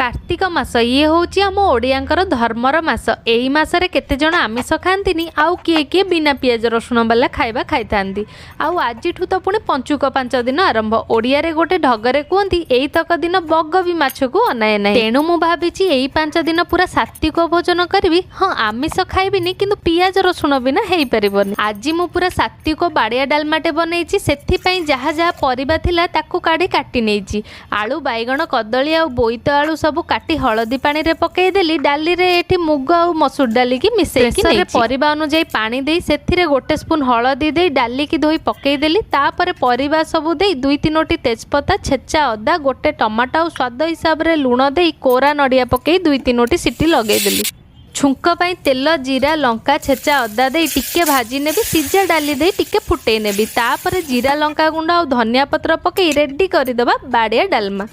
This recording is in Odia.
କାର୍ତ୍ତିକ ମାସ ଇଏ ହେଉଛି ଆମ ଓଡ଼ିଆଙ୍କର ଧର୍ମର ମାସ। ଏଇ ମାସରେ କେତେଜଣ ଆମିଷ ଖାଆନ୍ତିନି ଆଉ କିଏ କିଏ ବିନା ପିଆଜ ରସୁଣ ବାଲା ଖାଇବା ଖାଇଥାନ୍ତି। ଆଉ ଆଜିଠୁ ତ ପୁଣି ପଞ୍ଚୁକ 5 ଦିନ ଆରମ୍ଭ। ଓଡ଼ିଆରେ ଗୋଟେ ଢଗରେ କୁହନ୍ତି, ଏଇତକ ଦିନ ବଗ ବି ମାଛକୁ ଅନାଏ ନାହିଁ। ତେଣୁ ମୁଁ ଭାବିଛି ଏଇ 5 ଦିନ ପୁରା ସାତ୍ବିକ ଭୋଜନ କରିବି। ହଁ, ଆମିଷ ଖାଇବିନି, କିନ୍ତୁ ପିଆଜ ରସୁଣ ବିନା ହେଇପାରିବନି। ଆଜି ମୁଁ ପୁରା ସାତ୍ବିକ ବାଡ଼ିଆ ଡାଲମାଟେ ବନେଇଛି। ସେଥିପାଇଁ ଯାହା ଯାହା ପରିବା ଥିଲା, ତାକୁ କାଢ଼ି କାଟି ନେଇଛି। ଆଳୁ, ବାଇଗଣ, କଦଳୀ ଆଉ ବୋଇତ ଆଳୁ ସବୁ କାଟି ହଳଦୀ ପାଣିରେ ପକେଇଦେଲି। ଡାଲିରେ ଏଠି ମୁଗ ଆଉ ମସୁର ଡାଲିକି ମିଶେଇକି ପ୍ରେସରରେ ପରିବା ଅନୁଯାୟୀ ପାଣି ଦେଇ, ସେଥିରେ ଗୋଟେ ସ୍ପୁନ୍ ହଳଦୀ ଦେଇ ଡାଲିକି ଧୋଇ ପକେଇଦେଲି। ତାପରେ ପରିବା ସବୁ ଦେଇ, ଦୁଇ ତିନୋଟି ତେଜପତା, ଛେଚା ଅଦା, ଗୋଟେ ଟମାଟୋ ଆଉ ସ୍ୱାଦ ହିସାବରେ ଲୁଣ ଦେଇ, କୋରା ନଡ଼ିଆ ପକେଇ ଦୁଇ ତିନୋଟି ସିଟି ଲଗେଇଦେଲି। ଛୁଙ୍କ ପାଇଁ ତେଲ, ଜିରା, ଲଙ୍କା, ଛେଚା ଅଦା ଦେଇ ଟିକେ ଭାଜି ନେବି। ସିଝା ଡାଲି ଦେଇ ଟିକେ ଫୁଟେଇ ନେବି। ତାପରେ ଜିରା ଲଙ୍କା ଗୁଣ୍ଡ ଆଉ ଧନିଆ ପତ୍ର ପକେଇ ରେଡ଼ି କରିଦେବା ବାଡ଼ିଆ ଡାଲମା।